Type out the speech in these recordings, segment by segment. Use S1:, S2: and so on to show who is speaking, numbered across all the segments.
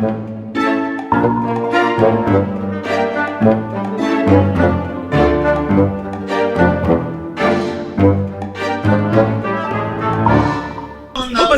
S1: تو به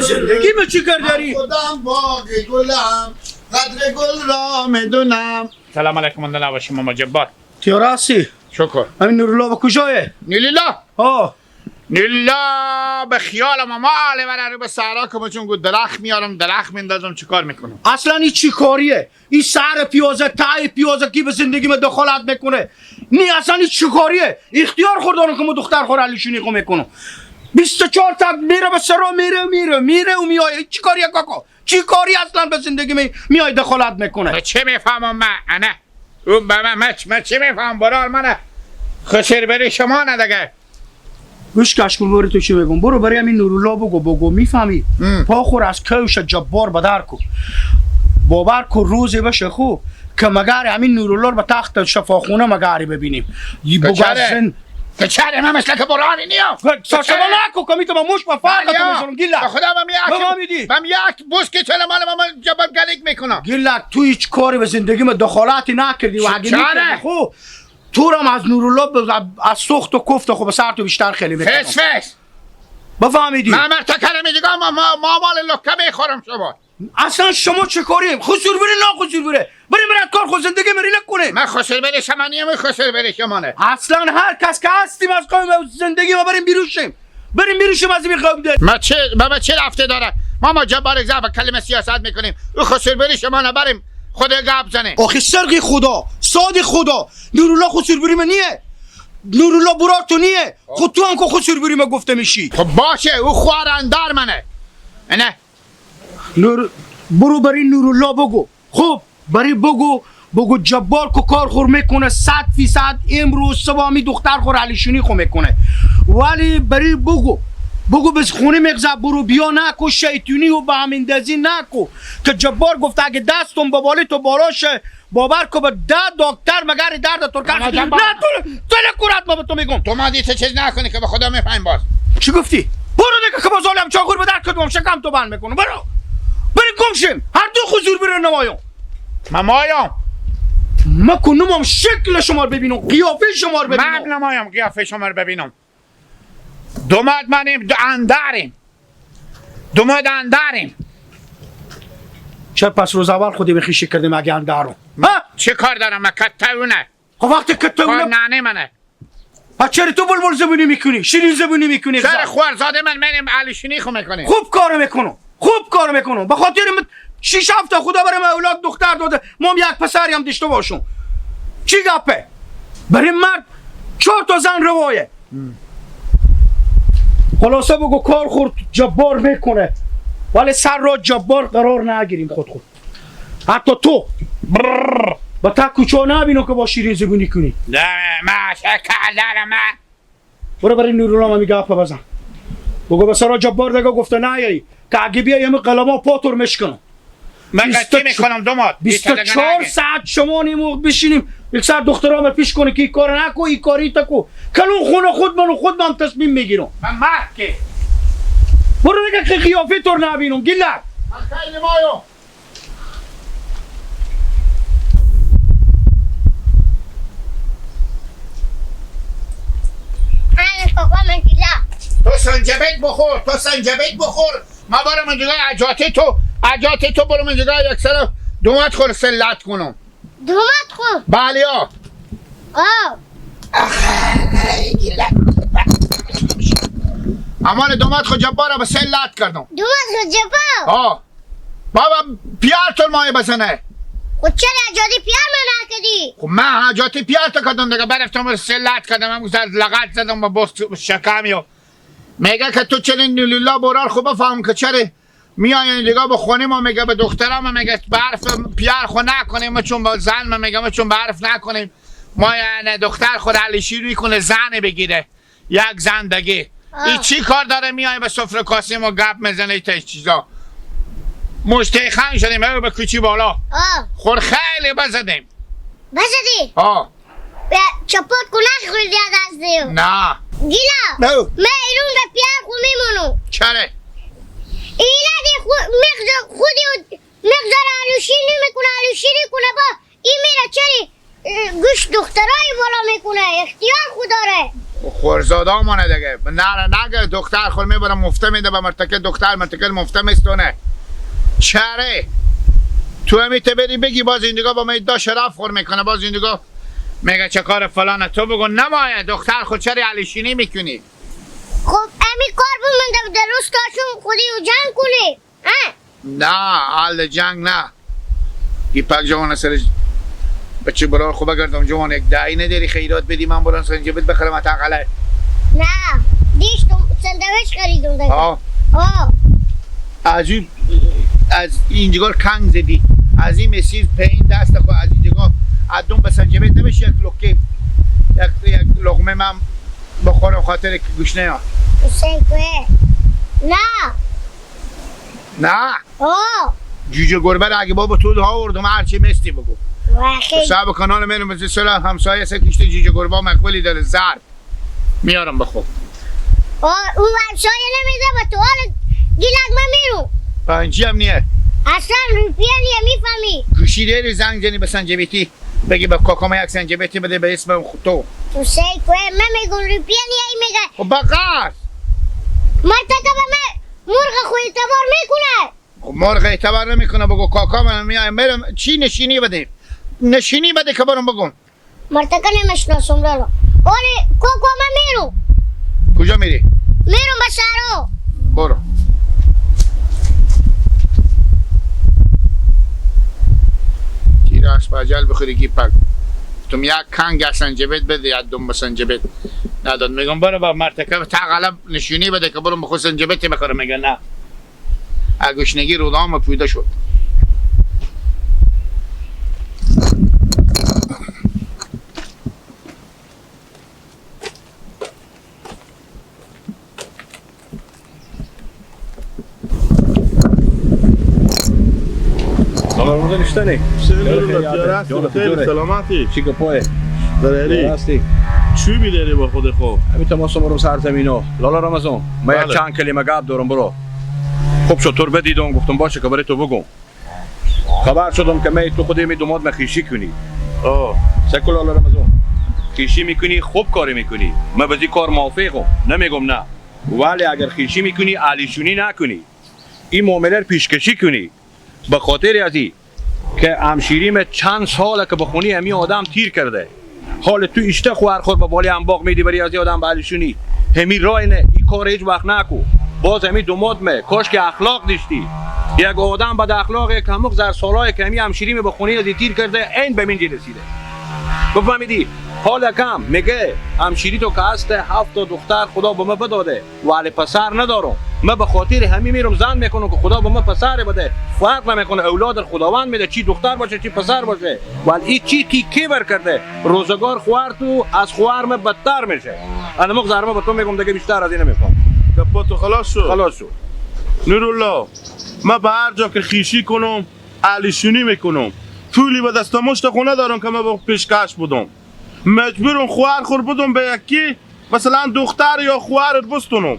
S1: زندگی به چی کار داری؟
S2: خودم باغ گلم، قدر گل را میدونم.
S3: سلام علیکم اندلا باشی ماما جبار.
S1: تیاراسی؟
S3: شکر.
S1: همین نورالله به کجایه؟
S3: نیلیلا؟
S1: آه
S3: نیلیلا به خیال ما مال من رو به صحرا که چون گو درخت میارم درخت میندازم چیکار میکنم؟
S1: اصلا این چی کاریه؟ این سر پیازه تای پیازه کی به زندگی من دخالت میکنه؟ نی اصلا این چی کاریه؟ اختیار خوردانم که ما دختر خور علیشونی خو میکنم. 24 ساعت میره به سرا میره میره میره و میای. چی کاریه کاکا؟ چی کاری اصلا به زندگی میای دخالت میکنه؟
S3: چه میفهمم من؟ انا اون به من من چه میفهمم؟ برال منه خسر بری شما نه دیگه.
S1: گوش کشکول برو تو چی بگم؟ برو برای همین نورالله بگو بگو میفهمی؟ پا خور از کوش جبار بدر کو. باور کو روزی بشه خو که مگر همین نورالله رو به تخت شفاخونه مگری ببینیم. بگو
S3: که چره من مثل که برانی نیم.
S1: سرسما نکو کمی تو با موش با فرق تو میزنم گیلک.
S3: به خدا من من یک بوس که چله مال من جبر گلیک میکنم.
S1: گیلک تو هیچ کاری به زندگی من دخالتی نکردی و اگه میکردی خو تو رو از نورالله از سوخت و کفت خو به سر تو بیشتر خیلی میکنم.
S3: فس فس
S1: بفهمیدی؟
S3: من مرتا کلمه دیگه ما مال لکه میخورم شما.
S1: اصلا شما چه کاریم؟ خسور بره نه خسور بره. بریم برات کار خود زندگی مری نکنه.
S3: من خسور بره شما نیم خسور بره شما نه.
S1: اصلا هر کس که هستیم از قوم زندگی ما بریم بیروشیم. بریم بیروشیم از این قوم ده.
S3: ما چه ما چه رفته داره؟ ما ما جبار زب کلمه سیاست میکنیم. او خسور بره شما نه بریم خود گپ زنه.
S1: آخه سرقی خدا، صاد خدا. نورالله خسور بری من نیه. نورالله برار تو نیه. خود تو هم که خسور بری ما گفته میشی.
S3: خب باشه او خوارندار منه. نه
S1: نور برو برای نورالله بگو. خب برای بگو بگو جبار کو کار خور میکنه 100% امروز صبح می دختر خور علیشونی خو میکنه. ولی برای بگو بگو بس خونه مغزه برو بیا نکو شیطونی و به همین دزی نکو که جبار گفت اگه دستم به بالی تو بالاشه باور کو به ده دکتر مگر درد تو کرد. نه تو نکورت ما به تو میگم
S3: تو ما دیگه چیز نکنی که به خدا میفهمیم باز.
S1: چی گفتی؟ برو دیگه که بازالم چاقور به در کدوم شکم تو بند میکنم. برو بریم گمشیم هر دو خزور بره نمایون.
S3: ممایم
S1: ما کنمم شکل شما رو ببینم قیافه شما رو ببینم.
S3: من نمایم قیافه شما رو ببینم. دوماد منیم انداریم دوماد انداریم.
S1: چه پس روز اول خودی به خیشی کردیم اگه اندارم ها؟
S3: چه کار دارم من کتونه.
S1: خب وقتی کتونه
S3: نانه منه.
S1: ها چرا تو بلبل زبونی میکنی شیرین زبونی میکنی؟
S3: سر خوارزاده من منیم علیشینی خو میکنیم.
S1: خوب کارو میکنم خوب کار میکنم. به خاطر 6 7 خدا برای ما اولاد دختر داده ما هم یک پسری هم داشته باشم. چی گپه؟ برای مرد 4 تا زن روایه. خلاصه بگو کار خورد جبار میکنه ولی سر را جبار قرار نگیریم خود خود. حتی تو با تا کوچه نبینو که با شیرین زبونی کنی.
S3: نه ما شکل دارم من.
S1: برو برای نورالله میگه گپ بزن. بگو به سر جبار دیگه گفته نیایی که اگه بیای همه قلما پاتور مشکنم.
S3: من قطعی میکنم دومات
S1: 24 ساعت شما نیمو بشینیم یک ساعت دخترام پیش کنه که این کار نکو این کاری تکو کلون خونه خود من و خود من تصمیم میگیرم.
S3: من مرد که
S1: برو دیگه که قیافه تو نبینم گیلک.
S3: من خیلی مایو تو سنجبت بخور تو سنجبت بخور. ما برم اینجا عجاتی تو عجاتی تو برم اینجا یک سر دومات خور سلت کنم.
S4: دومات خور؟
S3: بله ها.
S4: آه
S3: امان دومات خو جبارا به سلت کردم.
S4: دومات خو جبار؟
S3: آه بابا پیار تو مایه بزنه.
S4: خب چرا عجاتی پیار من نکردی؟
S3: خب من عجاتی پیار تو کردم دیگه برفتم سلت کردم هم لغت زدم با بست شکمی و میگه که تو چرا نولیلا برار خوب بفهم که چرا میاین دیگه به خونه ما میگه به دخترم میگه برف پیار خو نکنیم چون با زن ما میگه چون برف نکنیم ما یعنی دختر خود علیشی میکنه زن بگیره یک زندگی. این چی کار داره میای به سفره کاسه ما گپ میزنه تا چیزا مشتیخن شدیم به کوچی بالا خور خیلی بزدیم
S4: بزدی؟
S3: آه
S4: چپات کو نخوردی از دستیم؟
S3: نه
S4: گیلا
S3: نه
S4: من ایرون به پیار خو میمونم.
S3: چرا؟
S4: اینا دی خودی مقدار عروشی دخترای بالا میکنه، اختیار خود داره.
S3: خورزاده مانه دیگه. نه نه دختر خود میبرم مفته میده به مرتکه، دختر مرتکه مفته میستونه. چره تو همی بری بگی باز این دیگه با من دا شرف خور میکنه، باز این دیگه میگه چه کار فلانه. تو بگو نمایه دختر خود چرا علیشینی میکنی؟
S4: خب امی کار بمونده در روستاشون خودی و جنگ کنی.
S3: نه حال جنگ نه. ای پاک جوان سر بچه برار خوب گردم جوان، یک دایی نداری خیرات بدی من برام سنجبت بخرم حداقل.
S4: نه دیش تو ساندویچ خریدم دیگه. آه
S3: از اینجا کنگ زدی، از این مسیر پایین دست خود، از اینجا ادم به سنجبت نمیشه یک لکه یک لقمه من بخورم خاطر گوش نه.
S4: نه
S3: نه
S4: آه
S3: جوجه گربه را اگه بابا تو آوردم هرچی مستی بگو. صاحب کانال میرم مثل سلام همسایه سه کشته جوجه گربه مقبولی داره زرد میارم بخور.
S4: اون همسایه نمیده با تو حال گیلک من میرم.
S3: پنجی هم نیه
S4: اصلا روپیه نیه میفهمی.
S3: گوشی داری زنگ زنی به سنجبیتی بگی به کاکام یک سنجبیتی بده به اسم تو.
S4: تو سی کوه من میگم روپیه نیه ای میگه.
S3: خب بقرص
S4: مرتکه به من مرغ خود اعتبار میکنه.
S3: خب مرغ اعتبار نمیکنه، بگو کاکا من میایم میرم چی نشینی بده، نشینی بده که برام بگم.
S4: مرتکه نمیشناسم لالا. آره کاکا من میرم.
S3: کجا میری؟
S4: میرم به شهرها.
S3: برو. تیراش با بخوری گی پک تو یک کنگ سنجبت بده یا دم سنجبت نداد. میگم برو با مرتکه تا نشونی بده که برو بخو سنجبت بخورم. میگه نه. اگوشنگی رودام پیدا شد.
S2: خیلی سلامتی.
S5: چی گپاه؟
S2: داری؟
S5: هستی؟
S2: چی میداری با خود خوب؟
S5: همین تماس مرم سرزمینو. لالا رمضان، من یک چند کلمه گپ دارم برو. خوب شد تو رو بدیدم، گفتم باشه که برای تو بگم. خبر شدم که می تو خودی می دوماد مخیشی کنی.
S2: آه.
S5: سکو لالا رمضان. خیشی میکنی، خوب کاری میکنی. من به کار موافقم، نمیگم نه. ولی اگر خیشی میکنی، علیشونی نکنی. این معامله رو پیشکشی کنی. به خاطر از این که همشیریم چند ساله که به خونی همی آدم تیر کرده. حال تو اشته خوار خور به بالی انباغ میدی بری از آدم به علیشونی. همی رای نه، این کار هیچ وقت نکو. باز همی دوماد مه، کاش که اخلاق داشتی. یک آدم بد اخلاق که همق در سالای که همی همشیریم به خونی از تیر کرده این به من رسیده. بفهمیدی؟ حال کم میگه همشیری تو که هست 7 تا دختر خدا به من بداده ولی پسر ندارم. من به خاطر همی میرم زن میکنم که خدا به من پسر بده. فرق نمیکنه، اولاد خداوند میده، چی دختر باشه چی پسر باشه. ولی این چی کی بر کرده روزگار خوار تو از خوار من بدتر میشه. انا مغزرمه به تو میگم دیگه بیشتر از این نمیفهم.
S2: گپاتو خلاص شد.
S5: خلاص شد.
S2: نورالله من به هر جا که خیشی کنم علیشونی میکنم. پولی به دست مشت خونه دارم که من با پیشکش بودم. مجبورم خوار خور بدم به یکی مثلا دختر یا خوارت بستونم.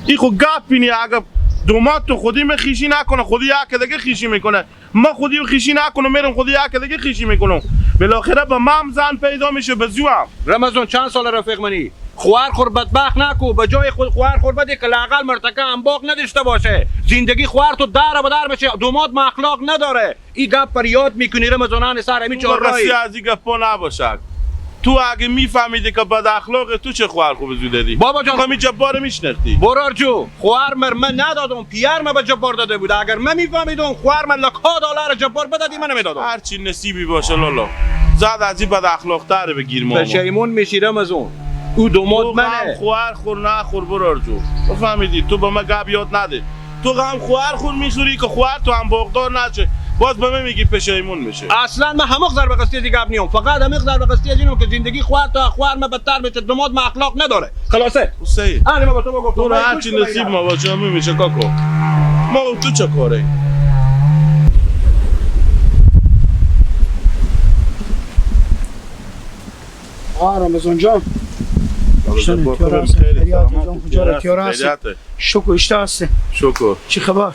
S2: این خو گپ اینه، اگه دومات تو خودی من خیشی نکنه خودی یک دیگه خیشی میکنه. ما خودی خیشی نکنم میرم خودی یک دیگه خیشی میکنم. بالاخره به مام زن پیدا میشه به زوام.
S5: رمضان چند سال رفیق منی؟ خوار خور بدبخت نکو، به جای خود خوار خور بده که لاقل مرتکه انباق نداشته باشه. زندگی خوار تو در به در بشه. دوماد ما اخلاق نداره. این گپ پر یاد میکنی رمضانان سر همین چهار راهی.
S2: از این گپا نباشد. تو اگه میفهمیدی که بد اخلاق تو چه خوار خوب زود دادی؟
S5: بابا جان
S2: همین جبار میشناختی.
S5: برار جو خوار من ندادم، پیر من به جبار داده بود. اگر من میفهمیدم خوار من لک‌ها دلار جبار بدادی من نمیدادم.
S2: هر چی نصیبی باشه لالا. زاد از این بد اخلاق تر بگیر ماما.
S5: پشیمون میشی رمضان. او دوماد منه.
S2: خوار خور نخور برار جو. بفهمیدی تو به من گپ یاد نده. تو غم خوار خور میخوری که خوار تو هم باغدار نشه. باز به من میگی پشیمون میشه.
S5: اصلا من همه ضربه قصدی دیگه گپ نیوم، فقط همه ضربه قصدی از اینو که زندگی خوار تا خوار من بدتر میشه. دوماد ما اخلاق نداره. خلاصه
S2: حسین
S5: انا ما به تو گفتم
S2: تو هر چی نصیب ما باشه میشه کاکو. ما تو چه کاره؟
S1: آ رمضان جان شکر اشته هستی.
S2: شکر.
S1: چی خبر؟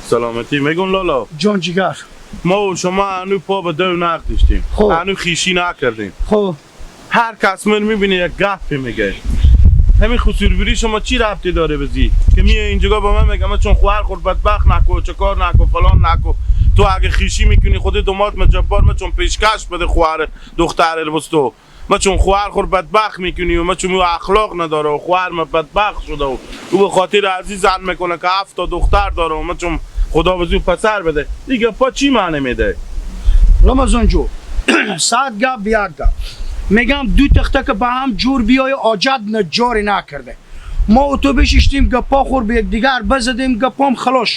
S2: سلامتی. میگم لالا
S1: جان جگر
S2: ما و شما هنو پا به دو نقد داشتیم، هنو خیشی نکردیم.
S1: خب
S2: هر کس من میبینه یک گپی میگه. همین خسوربری شما چی ربطی داره بزی که میای اینجا با من میگم چون خواهر خود بدبخت نکو، چه کار نکو، فلان نکو. تو اگه خیشی میکنی خود دومات ما جبار ما چون پیشکش بده خواهر دختر تو، ما چون خواهر خود بدبخت میکنی و ما چون اخلاق نداره و خواهر ما بدبخت شده و او به خاطر عزیز زن میکنه که 7 تا دختر داره و ما چون خدا بزو پسر بده. دیگه پا چی معنی میده؟
S1: رمضان جو 100 گپ یک گپ میگم، دو تخته که با هم جور بیای آجد نجاری نکرده. ما اتو بشیشتیم گپا خور به یکدیگر بزدیم، گپام خلاص.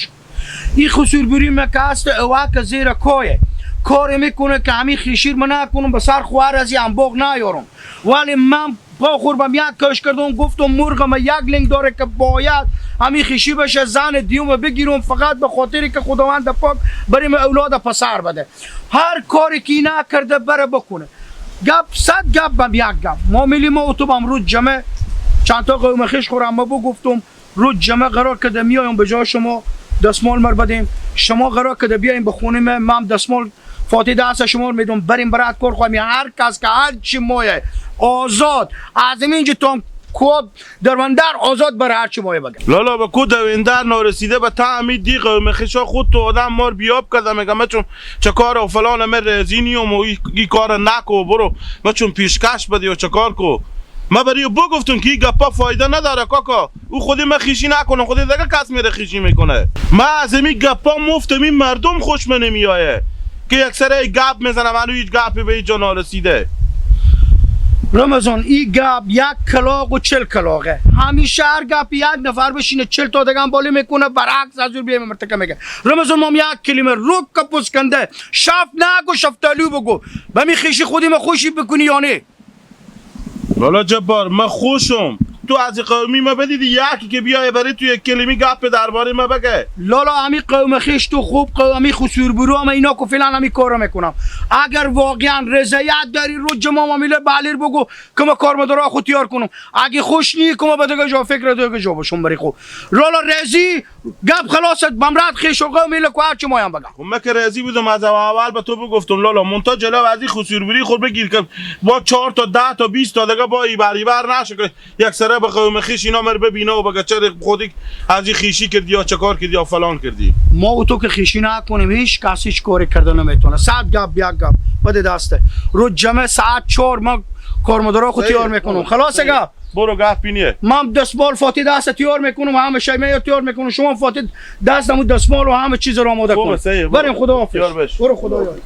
S1: این خسور بری که هست اوک زیر کوه کار میکنه که همین خیشیر من نکنم به سر خواهر از این باغ نیارم. ولی من پا خور بم یک کش کردم، گفتم مرغم یک لنگ داره که باید همین خیشی بشه زن دیوم بگیرم، فقط به خاطری که خداوند پاک بریم اولاد پسر بده. هر کاری که نکرده بره بکنه. گپ 100 گپ بم یک گپ. ما میلی ما تو بم روز جمعه چند تا قوم خیش خورم ما بگفتم روز جمعه قرار کده میایم به جای شما دستمال مر بدیم، شما قرار کده بیایم به خونه من دستمال فاتح دست شما میدم بریم برات کار خواهیم. هر کس که هر چی مایه آزاد از اینجا تام کوب دروندر آزاد بر هر چی مایه بگه.
S2: لالا به کو دویندر نارسیده به تعمی دیغ مخشا خود تو آدم مار بیاب کرده. میگم چون چه کار و فلان من رزینیم و ای کار نکو برو ما چون پیشکش بدی و چه کار کو. ما برای بگفتم که این گپا فایده نداره کاکا، او خودی من خیشی نکنه، خودی دیگه کس میره خیشی میکنه. ما از این گپا مفتم این مردم خوش من نمیایه که یک سره گپ میزنم هنو هیچ گپی به هیچ جا نارسیده.
S1: رمضان این گپ یک کلاغ و 40 کلاغه، همیشه هر گپ یک نفر بشینه 40 تا دیگه هم بالی میکنه، برعکس از اون بیایم مرتکه میگه. رمضان مام یک کلمه روک کپوس کنده شف نگو شفتالو بگو به می خیشی خودی ما خوشی بکنی یا نه؟
S2: والا جبار من خوشم، تو از قومی ما بدیدی یکی که بیای برای تو یک کلمی گپ درباره ما بگه.
S1: لالا همی قوم خیش تو خوب قومی خسور برو هم اینا کو فعلا همی کارو میکنم. اگر واقعا رضایت داری رو جمع معامله بلیر بگو که ما کار مدارا خود تیار کنم، اگه خوش نی که ما به دیگه جا فکر دیگه جا باشم بری خو. لالا رضی گپ خلاصت بمرات خیش و قومی لکو هر چی مایم بگم.
S2: خب من که رضی بودم از اول به تو بگفتم لالا، مونتا جلو از این خسور بری خود بگیر که با 4 تا 10 تا 20 تا دیگه با ایبر نشه که یک سره به قوم خیش اینا مر ببینه و بگه چرا خودی از این خیشی کردی یا چه کار کردی یا فلان کردی.
S1: ما و تو که خیشی نکنیم هیچ کس هیچ کاری کرده نمیتونه. 100 گپ یک گپ بده دسته. رو جمعه ساعت 4 ما کارمدارا خود تیار میکنم. خلاص گپ
S2: برو گپ بینیه.
S1: من دستمال فاتی دست تیار میکنم، همه شیمه تیار میکنم، شما فاتی دست همون دستمال و همه چیز رو آماده کن. بریم خدا حافظ. برو خدا یار.